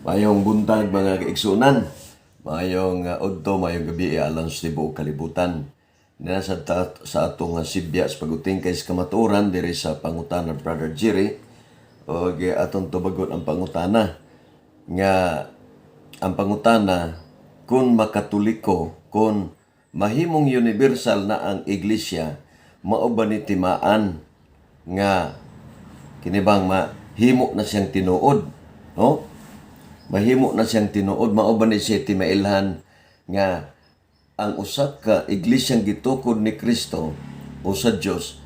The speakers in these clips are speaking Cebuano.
Mayong buntag, mga kaigsunan. Mayong udto, mayong gabi alang sa tibuok kalibutan. Nasa ta sa atong sibya sa pagutingkay sa kamatuoran diri sa pangutana, Brother Jerry. Og atong tubagon ang pangutana nga ang pangutana kung makatoliko, kung mahimong universal na ang iglesia, mao ba ni timaan nga kini bang mahimo na siyang tinuod, no? Mahimo na siyang tinuod, mao ba ni siya timailhan nga ang usa ka iglesyang gitukod ni Kristo o sa Dios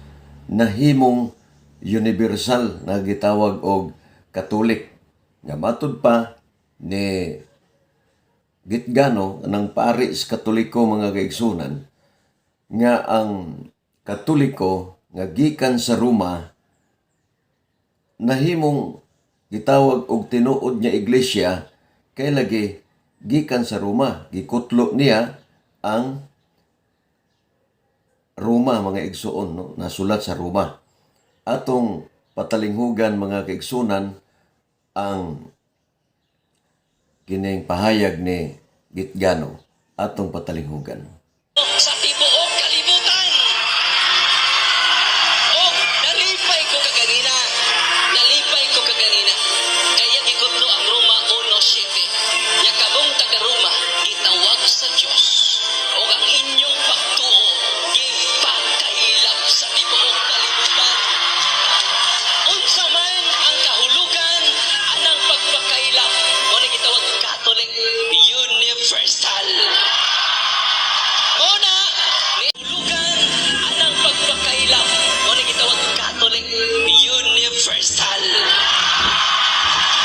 nahimong universal na gitawag og Katolik, nga matud pa ni Gitgano ng pari sa Katoliko, mga kaigsunan, nga ang Katoliko nga gikan sa Roma nahimong gitawag og tinuod nga iglesia kay lagi gikan sa Roma, gikutlo niya ang Roma, mga igsuon, no? Nasulat sa Roma. Atong patalinghugan, mga kaigsunan, ang kining pahayag ni Gitgano. Atong patalinghugan. Sa tibuok kalibutan. Og nalipay ko kaganina. Nalipay ko kaganina. Kaya gikutlo ang Roma 1:7. Nya kamong taga Roma gitawag sa Dios. Og ang inyong pagtuo gipakailap sa tibuok kalibutan. Unsa man ang kahulugan anang pagpakailap? Mo ni gitawag Catholic Universal. Mo na ni hulugan anang pagpakailap. Mo ni gitawag Catholic Universal.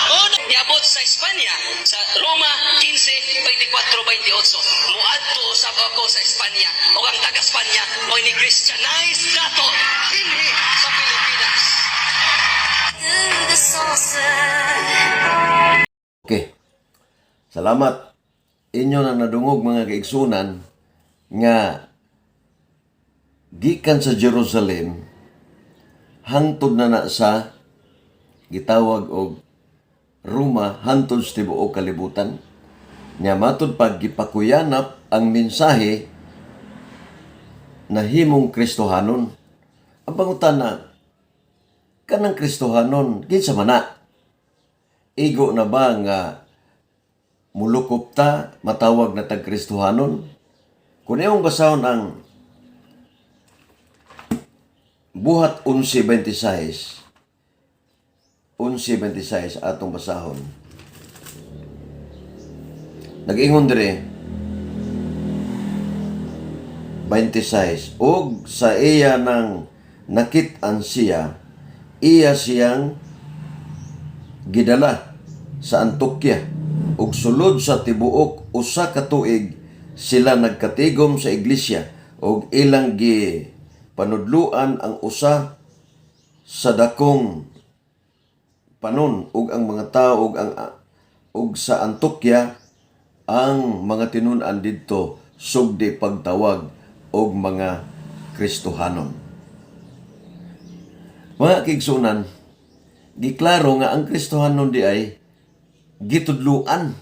Mo na niabot sa Espanya sa Roma 15:24-28. Muadto usab ako sa Espanya ug ang taga Espanya mo ni Christianize nato dinhi sa Pilipinas. The sunset. Okay. Salamat. Inyo na nadungog, mga kaigsunan, nga gikan sa Jerusalem hangtod na na sa gitawag og Roma, hangtod sa tibuok kalibutan. Nya matud pag gipakuyanap ang mensahe, nahimong Kristohanon. Ang pangutana, kanang Kristohanon, kinsa man na? Igo na ba nga mulukop ta, matawag na tag Kristohanon? Kung iyong basahon ang Buhat 11:26, 11:26 atong basahon. Nag-ingon dire 26, "Og sa iya nang nakit-an siya, iya siyang gidala sa Antioquia ug sulod sa tibuok usa ka tuig sila nagkatigom sa iglesia ug ilang gi panudluan ang usa sa dakong panon ug ang mga tao ug ang ug sa Antioquia ang mga tinun-an didto sugdi pagtawag og mga Kristohanon." Mga kaigsunan, giklaro nga ang Kristohanon di ay gitudluan.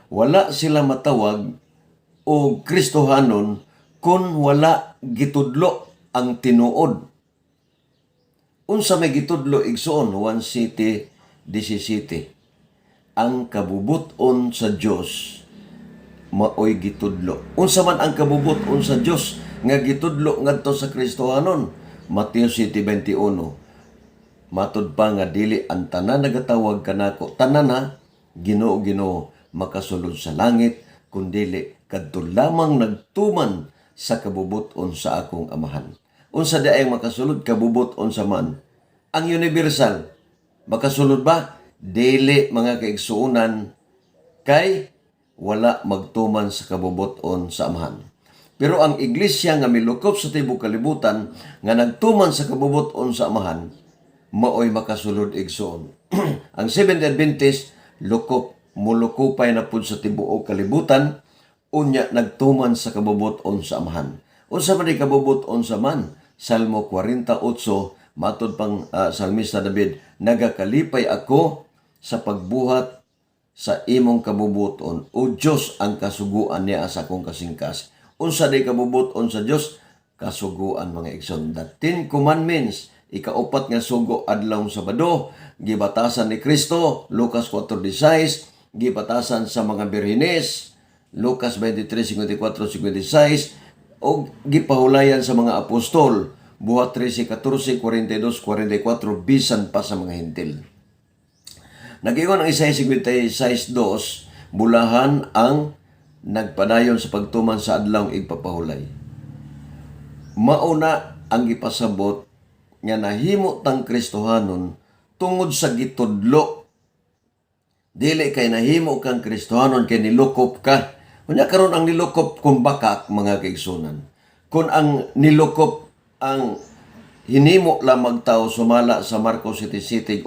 Wala sila matawag og Kristohanon kung wala gitudlo ang tinuod. Unsa may gitudlo, igsoon? 1 City 17. Ang kabubut-on sa Dios maoy gitudlo. Unsa man ang kabubut-on sa Dios nga gitudlo ngadto sa Kristohanon? Mateo 7:21. Matud pa nga dili ang tanan nagatawag kanako, tanan ha, "Ginoo, Ginoo," makasulod sa langit, kundili kadto lamang nagtuman sa kabubut-on sa akong Amahan. Unsa di ay makasulod, kabubut-on sa man? Ang universal, makasulod ba? Dili, mga kaigsuonan, kay wala magtuman sa kabubut-on sa Amahan. Pero ang iglesia nga milukop sa tibuok kalibutan nga nagtuman sa kabubut-on sa Amahan, maoy makasulod, igsoon. Ang Seventh Adventist lukop, mulukupay na pud sa tibuok kalibutan, unya nagtuman sa kabubut-on sa Amahan. Unsa man di kabubut-on sa man? Salmo 48, matud pang salmista David, "Nagakalipay ako sa pagbuhat sa imong kabubuton o Dios ang kasuguan niya sa akong kasingkas. Unsa day kabubuton sa Dios? Kasuguan, mga igsoon. The Ten Commandments, ikaupat nga sugo, adlaw Sabado, gibatasan ni Kristo, Lucas 4:16, gibatasan sa mga birhines, Lucas 23:54, 56, o gipahulayan sa mga apostol, Buhat 13, 14, 42, 44, bisan pa sa mga Hentil. Nag-ingon ang Isaiah 56:2, bulahan ang nagpadayon sa pagtuman sa adlaw igpapahulay. Mauna ang gipasabot nga nahimo tang Kristohanon tungod sa gitudlo. Dili kay nahimo kang Kristohanon kay nilukop ka. Unya karon ang nilukop kung bakak, mga kaigsunan. Kung ang nilukop ang hinimo lamang tao sumala sa Marcos 7:8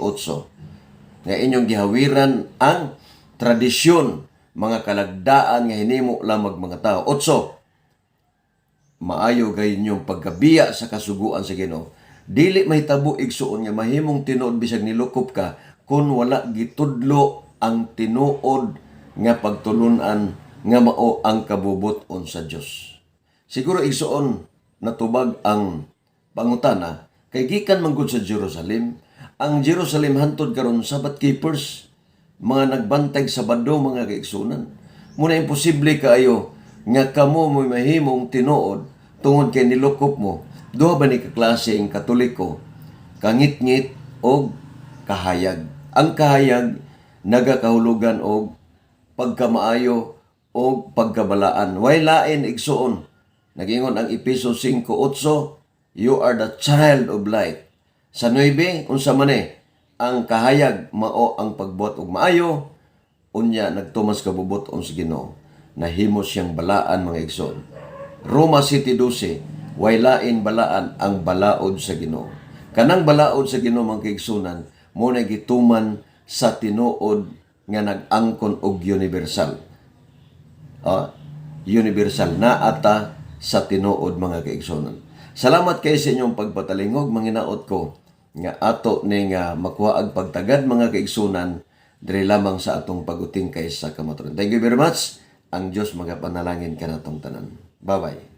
nga inyong gihawiran ang tradisyon, mga kalagdaan nga hinimo lamang mga tao. 8, maayo gay inyong pagkabiya sa kasuguan sa Ginoo. Dili mahitabo, igsuon, nga mahimong tinuod bisag nilukop ka kung wala gitudlo ang tinuod nga pagtulunan nga mao ang kabubut-on sa Dios. Siguro, igsuon, natubag ang pangutana kay gikan man gud sa Jerusalem. Ang Jerusalem hantod karon Sabbath keepers, mga nagbantay Sabado, mga kaigsunan. Muna imposible kaayo nga kamo mo mahimong tinuod tungod kay nilukop mo. Duha ba ni ka klase ang Katoliko? Kangitngit og kahayag. Ang kahayag nagakahulugan og pagkamaayo o pagkabalaan. Way lain, igsuon. Nagingon ang Epeso 5:8, "You are the child of light." Sa 9, unsa man eh, ang kahayag mao ang pagbuhat og maayo, unya nagtuman sa kabubut-on sa Ginoo. Nahimo siyang balaan, mga igsoon. Roma 7:12, way lain balaan ang balaod sa Ginoo. Kanang balaod sa Ginoo, mga kaigsunan, mo na gituman sa tinuod nga nag-angkon og universal. Universal na ata sa tinuod, mga kaigsunan. Salamat kay sa inyong pagpatalingog. Manginaot ko nga ato ning makuha ang pagtagad, mga kaigsunan, diri lamang sa atong pag-utingkay sa kamatuoran. Thank you very much. Ang Dios magapanalangin kanatong tanan. Bye-bye.